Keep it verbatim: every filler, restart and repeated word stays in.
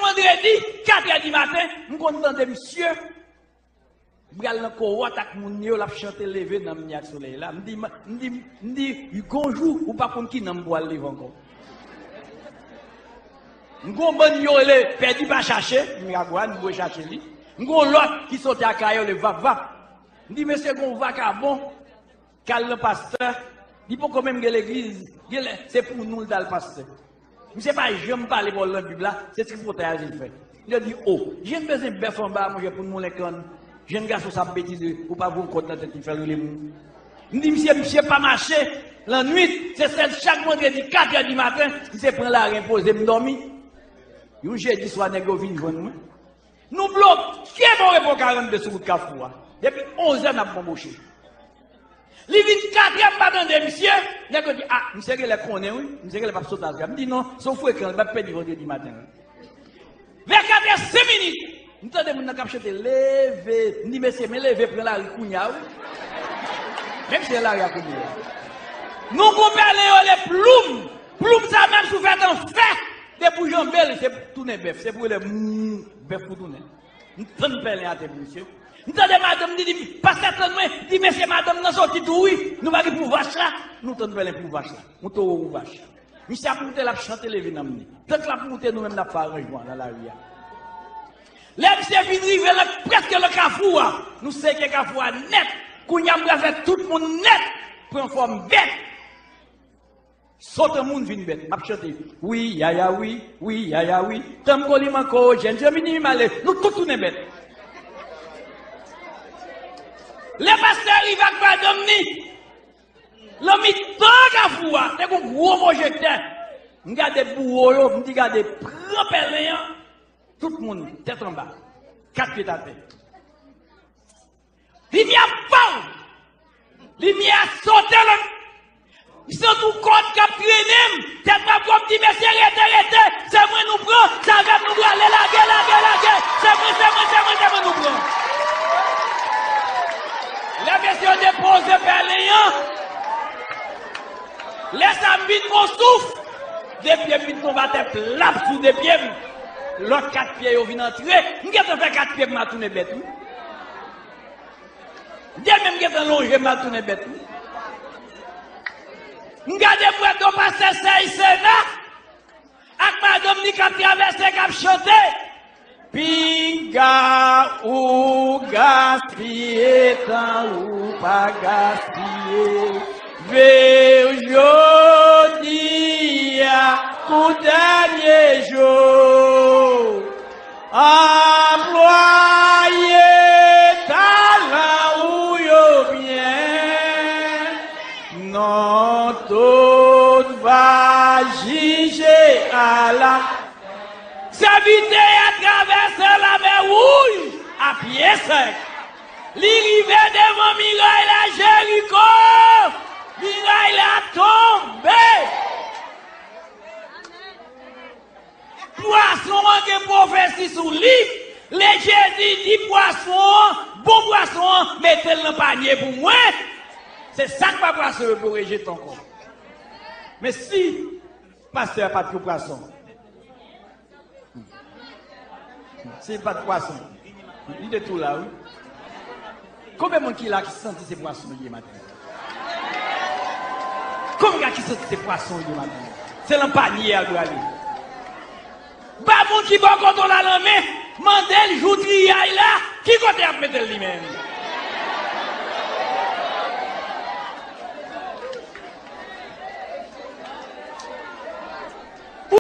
Vandredi, kat è di maten, m konn tande misye pral nan kowòt ak moun yo, l ap chante leve nanm ni ak solèy la. M di, m di, m di, gon jou, ou p ap konn ki nanm pou al leve ankò. M gon bann yo rele pèdi pa chache, m ka kwè, m dwe chache li. M gon lòt ki soti Akayè, yo rele vap vap. M di, mesye, gon vakabon k al nan pastè, li poko menm gen legliz, genlè se pou nou l t al pastè. Misye pa janm pale pawòl nan Bib la, se tripotay a li fè. Li di, o, jèn bezwen bèf anba, monchè, pou n moulen kann. Jèn gason sa ap betize, ou pa voye yon kòd nan tèt li, fè l rele moun. M di, misye, misye pa mache lannwit, se sèl chak vandredi, kat è di maten, misye pran lari enpoze m dòmi. Yon jedi swa, nèg yo vin jwenn mwen. Nou bloke bò repo karannde sou wout Kafou a. Depi onz è n ap banboche. Li vin kat è, m pa tande misye. Nèg yo di, a, misye genlè konnen, wi. Misye genlè p ap sot atrè. M di, non, se yon frekan, li p ap pèdi vandredi maten, wi. Vè kat è senk minit, m tande moun nan k ap chante, leve. M di, mesye, men leve, pran lari kounye a, wi. Men misye nan lari a kounye a. Nou gon pèlen yo rele ploum. Ploum sa menm, si w fè tan fè, depi w janbe l, se tounen bèf. Se pou rele, mm, bèf pou tounen. M tann pèlen atè pou misye. M tande madanm li di, pastè, tann mwen, di, mesye, madanm nan soti tou, wi. Nou pa gen pou vach la. Nou tann pèlen pou vach la. Yon towo pou vach. Misye ap moute, l ap chante leve nanm ni. Tank l ap moute, nou menm n ap fè aranjman nan lari a. Lè misye fin rive nan, prèske nan kafou a, nou seke kafou a nèt. Kounye a, m pral fè tout moun nèt pran fòm bèt. Sot an moun vin bèt. M ap chante, wi, yaya, wi, wi, yaya, wi. Tanm kolimanko, jèn jèmini male. Nou tout tounen bèt. Lè pastè rive ak madanm ni, nan mitan kafou a, te gon gwo pwojektè. M gade bouwo yo, m di gade, pran pèlen an, tout moun, tèt anba, kat pye atè. Limyè a, paw! Limyè a sote nan, m santi yon kòd k ap trennen m. Tèt mwen ap gwo, m di, mesye, rete, rete! Se mwen nou pran! Se avè m nou prale! Lage, lage, lage! Se mwen, se mwen, se mwen, se mwen nou pran! Lè mesye yo depoze pèlen an, lè sa m vin pran souf, de pye m vin tonbe atè plap sou de pye m. Lòt kat pye yo vin antre. M gentan fè kat pye m a tounen bèt, wi. De men m gentan lonje, m a tounen bèt, wi. M gade m wè do pastè Sèy Sena ak madanm ni k ap travèse, k ap chante. Pinga ou gaspiye tan, ou pa gaspiye. Veye jodi a pou dènye jou. Anplwaye talan ou yo byen. Non, tout va jije a la. Sèvitè a travèse Lamè Wouj a pye sèk. Li rive devan miray la Jeriko. Miray la tonbe. Pwason an gen pwofesi sou li. Lè Jezi di pwason an, bon pwason an, mete l nan panye pou mwen. Se sa k pa pwason yo pou rejete ankò. Men si pastè a pa t yon pwason, si l pa t pwason, li te tou la, wi. Konbyen moun ki la ki santi se pwason l ye maten? Konbyen ki santi se pwason l ye maten? Se nan panye a l prale. Ba moun ki bò kote w la lanmen, mande l jou triyay la, ki kote y ap mete l li menm?